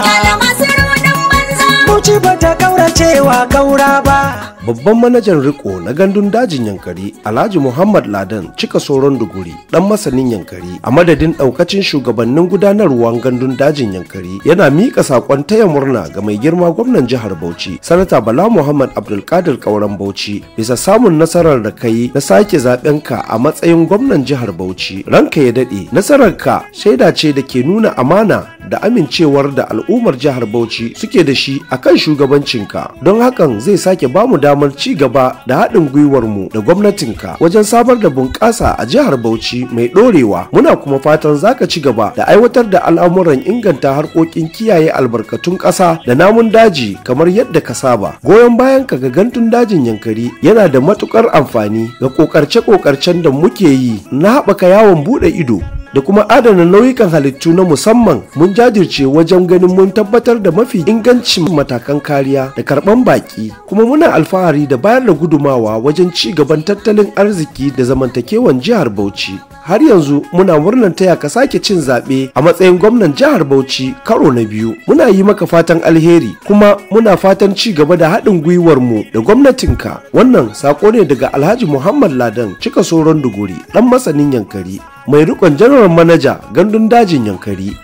Kyale masu ruɗin banza. Bauchi ba ta kauracewa kaura ba. Babban manajan riko na gandun dajin Yankari, Alhaji Muhammad Ladan Cika Soron Duguri, dan masanin Yankari, a madadin daukacin shugabannin gudanarwar gandun dajin Yankari, yana miƙa saƙon taya murna ga mai girma gwamnan jihar Bauchi, Sanata Bala Muhammad Abdulkadir Kauran Bauchi, bisa samun nasarar da kai na sake zaben ka a matsayin gwamnan jihar Bauchi. Ranka ya daɗe, nasarar ka shaida ce da ke nuna amana da amincewar da al'ummar jihar Bauchi suke da shi akan shugabancinka. Don hakan zai sake bamu damar ci gaba da haɗin gwiwar mu da gwamnatinka wajen samar da bunƙasa a jihar Bauchi mai ɗorewa. Muna kuma fatan zaka ci gaba da aiwatar da al'amuran inganta harkokin kiyaye albarkatun ƙasa da namun daji kamar yadda ka saba. Goyon bayan ka ga gandun dajin Yankari yana da matukar amfani ga ƙoƙarce-ƙoƙarcen da muke yi na haɓaka yawon buɗe ido da kuma adana nau'ikan halittu na musamman. Mun jajirce wajen ganin mun tabbatar da mafi ingancin matakan kariya da karban baki, kuma muna alfahari da bayar da gudumawa wajen ci gaban tattalin arziki da zamantakewan jihar Bauchi. Har yanzu muna murnar taya ka sake cin zaɓe a matsayin gwamnan jihar Bauchi karo na biyu. Muna yi maka fatan alheri, kuma muna fatan ci gaba da haɗin gwiwar mu da gwamnatinka. Wannan sako ne daga Alhaji Muhammad Ladan Cika Soron Duguri, ɗan masanin Yankari, mai rikon janar manaja gandun dajin Yankari.